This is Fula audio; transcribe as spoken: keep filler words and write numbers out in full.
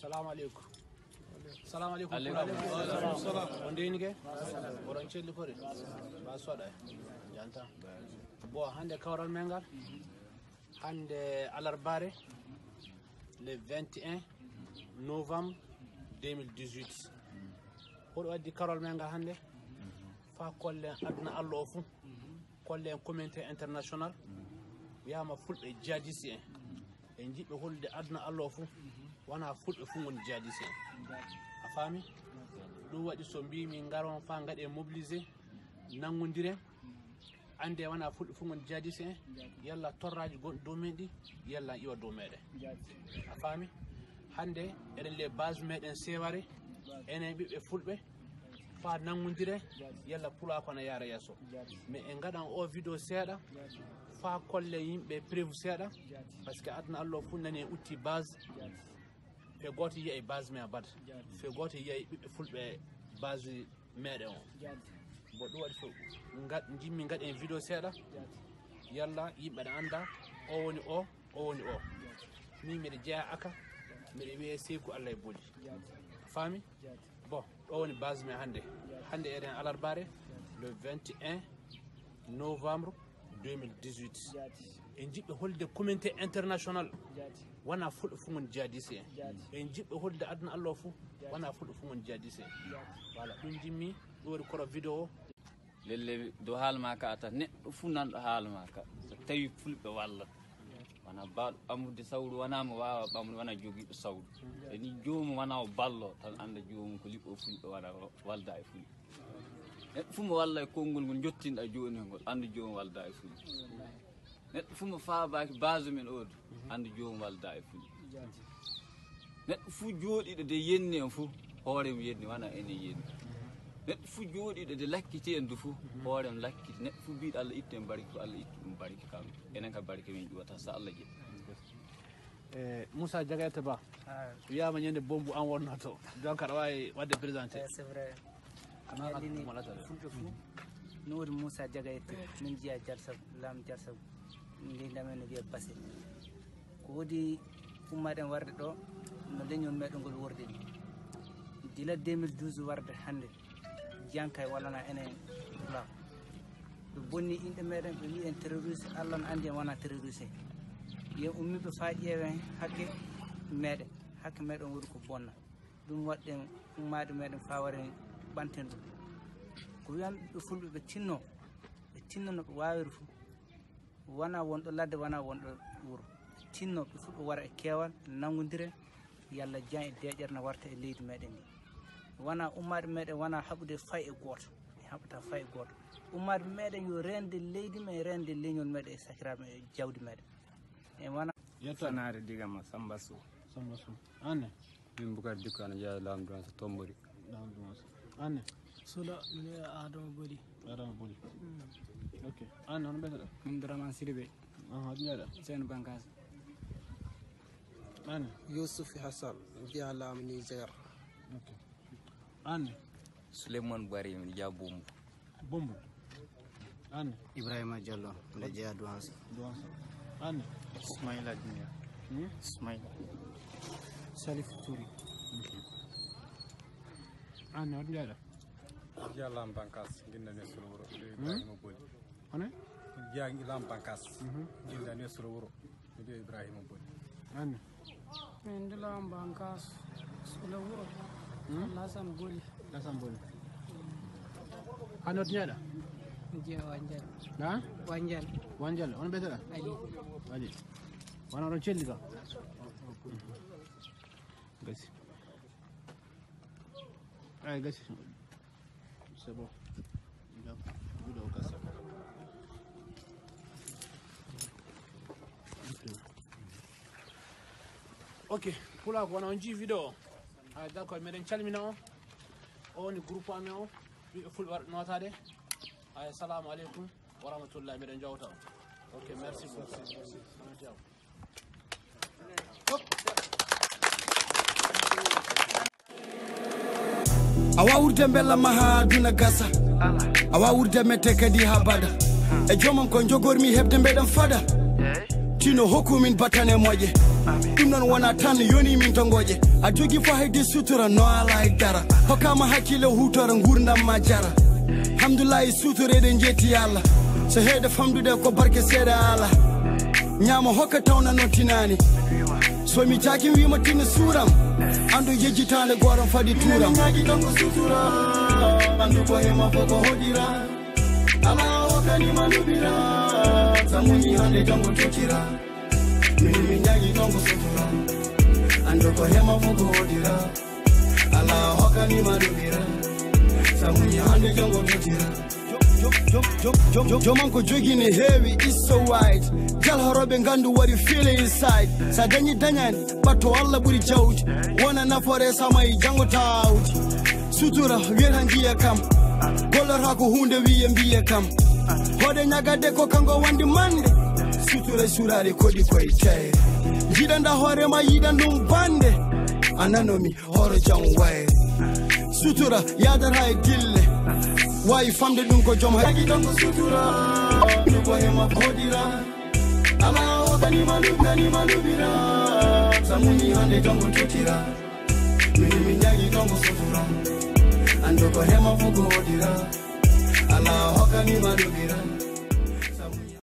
Salamu aleykum. Salamu aleykum. Aleykum salam. On ndeenike? Oɗon celli kore? Ba soɗa. Janta. Bon, hannde kawral men ngal. Hannde alarbaare, le vingt et un novembre deux mille dix-huit. Hoɗo addi kawral men ngal hannde? Faa kollen aduna Allah o fuu. Kollen communauté international. Wiyaama fulɓe jihadiste en. En jiɗɓe hollude aduna Allah o fuu. Wonaa fulɓe fuu ngoni jihadiste en. A faami? Ɗum waɗi so mbiimi ngaron faa ngaɗen mobilisé, nanngondiren. Annde wonaa fulɓe fuu ngoni jihadiste en. Yalla torraaji gonɗi dow men ɗi, yalla iwa dow meɗen. A faami? Hannde eɗen le base meɗen Seware, enen ɓiɓɓe fulɓe, faa nanngondire, yalla pulaa ko na yaara yeeso. Mais en ngaɗan o vidéo seeɗa, faa kolle yimɓe preuve seeɗa, parce que aduna Allah o fuu nani en utti base. Fe gooto yiya e base men abada. Fe gooto yiya e ɓiɓɓe fulɓe base meɗen o. Bon, ɗum waɗi so ngat-, jimmi ngaɗen vidéo seeɗa. Yalla yimɓe na annda o woni o, o woni o. Min mbiɗa jeyaa aka, mbiɗa wiyee Seyku Allah e Boli. A faami? Bon, ɗo woni base men hannde. Hannde eɗen alarbaare, le vingt et un novembre deux mille dix-huit. En jiɗɓe hollude communauté international. Wonaa fulɓe fuu ngoni jihadiste en. En jiɗɓe hollude aduna Allah o fuu. Wonaa fulɓe fuu ngoni jihadiste en. Voilà, ɗum jimmi, ɗum waɗi koro vidéo o. Lelle, dow haala ma ka, a tawat neɗɗo fuu nanɗo haala ma ka, so tawi fulɓe wallat, wona baawɗo ɓamrude sawru, wona mo waawa ɓamrude, wona jogiiɗo sawru. So ni joomum wona o ballo, tan annda joomum ko liɓɓo fulɓe, wona o walda e fulɓe. Neɗɗo fuu mo walla e konngol ngol jottinɗa jooni ngol, annda joomum walda e fulɓe. Neɗɗo fuu mo faabaaki base men o ɗo, annda joomum walda e fulɓe. Neɗɗo fuu jooɗiiɗo de yenni en fuu, hoore mum yenni, wona enen yenni. Neɗɗo fuu jooɗiiɗo de lakkiti en du fuu, hoore mum lakkiti. Neɗɗo fuu biiɗo Allah ittu en barke fuu, Allah ittu ɗum barke kam. Enen ka barke men ƴuwata, so Allah jaɓi. E, Moussa Diagaté Ba, wiyaama ñande bombu an wonno to. Donc aɗa waawi waɗde présenté. Eh, c'est vrai. Ko noon. Ɓe addi ɗum wala tan. Fulɓe fuu, no woni Moussa Diagaté, min jeyaa Jarsagu, laamu Jarsagu. Leydi amen no wiyee Basse. Ko woodi ummaade en warde ɗo, no leñol meɗen ngol wordi ni. Gila deux mille douze warde hannde, jankay walana enen Pulaar. Ɓe bonni inɗe meɗen, ɓe wi'i en terroriste, Allah no anndi en wona terroriste. Yen ummiiɓe faa ƴeewen hakke meɗen, hakke meɗen woni ko bonna. Ɗum waɗɗen ummaade meɗen faa waren ɓanten ɗum. Ko wiyan ɓe fulɓe ɓe tinno, ɓe tinno no ɓe waawiri fuu. Wona wonɗo ladde, wona wonɗo wuro. Tinno ɓe fuu ɓe wara e keewal, nanngondire, yalla jam e deeƴere na warta e leydi meɗen ndi. Wona ummaade meɗen, wona haɓude fay e gooto. Mi haɓata fay e gooto. Ummaade meɗen yo reende leydi men, reende leñol meɗen e sakiraaɓe men e jawdi meɗen. E wona Yetto. Fanaare diga ma Samba Sow. Samba Sow. Anne? Min Bukar Dikko, ana jeyaa laamu Duwansa Tombori. Laamu Duwansa. Anne? Sula, min e Adama Boli. Adama Boli. Mm. Ok. Anne, hono mbiyete-ɗaa? Min Dramane Sidibé. Aha, hoto njeyɗaa? Seyni Bankas. Anne? Youssouf Hassan, mi jeyaa laamu Niger. Ok. Anne? Souleymane Bari, mi jeyaa Bombo. Bombo. Anne? Ibrahima Diallo, mbiɗa jeyaa Douance. Douance. Anne? Ismaïla Junior. Hmm? Ismaïla. Salif Touré. Ok. Anne, hoto njeyɗaa? Jeyaa laamu Bankas, Ginda Nesoro Wuro, mbiɗo Hmm? Ibrahima Boli. Hono? Jeyaa laamu Bankas, Mhm. Ginda Nesoro Wuro. Miɗo Ibrahima Boni. Anne? Min Dula on Bankas, Sula Wuro. Hmm? Lasan Boli. Lasan Boni. Anne, hoto njeyɗaa? Mi jeyaa Wanjal. Na? Wanjal. Wanjal. Hono mbiyete-ɗaa? Ali. Ali. Wona oɗon celli ka? Gasi. Ay, gasi. C'est bon. Vidéo ka, c'est bon. Ok, Pulaaku, wona on jii vidéo o. Ay, d'accord, meɗen calmina on. O woni groupe amen o. Ɓiɓɓe Fulɓe warɓe nootaade. Ay, salamu aleykum wa rahmatullah, meɗen jowta on. Ok, merci beaucoup. A waawurde mbella ma haa aduna gasa. A waawurde mette kadi haa bada. E joomam ko njogormi heɓde mbeɗam fada. Tino hokku min batane moƴƴe. Ɗum noon wona tan yoni min to ngoƴe. A jogi fo hayde sutura no ala e dara. Hokkama hakkille hutora ngurdam ma jara. Hamdullahi sutura eɗen jetti Allah. So heede famdude ko barke seeɗa ala. Ñaama hokka tawna no tinani. So mi caaki wima tinna suuram. Andu yejjitande goram fadi turam. Ñaagi ɗon ko sutura. Andu ko hema fof ko hoɗira. Ala o kanima luɓira. Sa muñi hande jango totira. Min min ñaagi ɗon ko sutura. Andu ko hema fof ko hoɗira. Ala o kanima luɓira. Sa muñi hande jango totira. Joman ko jogini heewi is so wide. Jalhoroɓe gandu waɗi feel inside. Sa dañi dañani ɓatto Allah ɓuri jawdi. Wona nafoore sama e jango tawdi. Sutura wiyata njiya kam. Gollata ko hunde wiye mbiye kam. Hoɗe ñagade ko kanko wandi mande. Sutura surare koɗi koye teyre. Jiɗanda hoorema yiɗan ɗum bande. A nanomi hoore jam wayre. Sutura yadata e dille. Wawi famde ɗum ko joom haqqi ɗon ko sutura. Ɗum ko hema hoɗira. Ala o kanima luɓ kanima luɓira. Sa muñi hande jango totira. Min min ñaagi ɗon ko sutura. Andu ko hema fof ko hoɗira. Ala o kanima luɓira.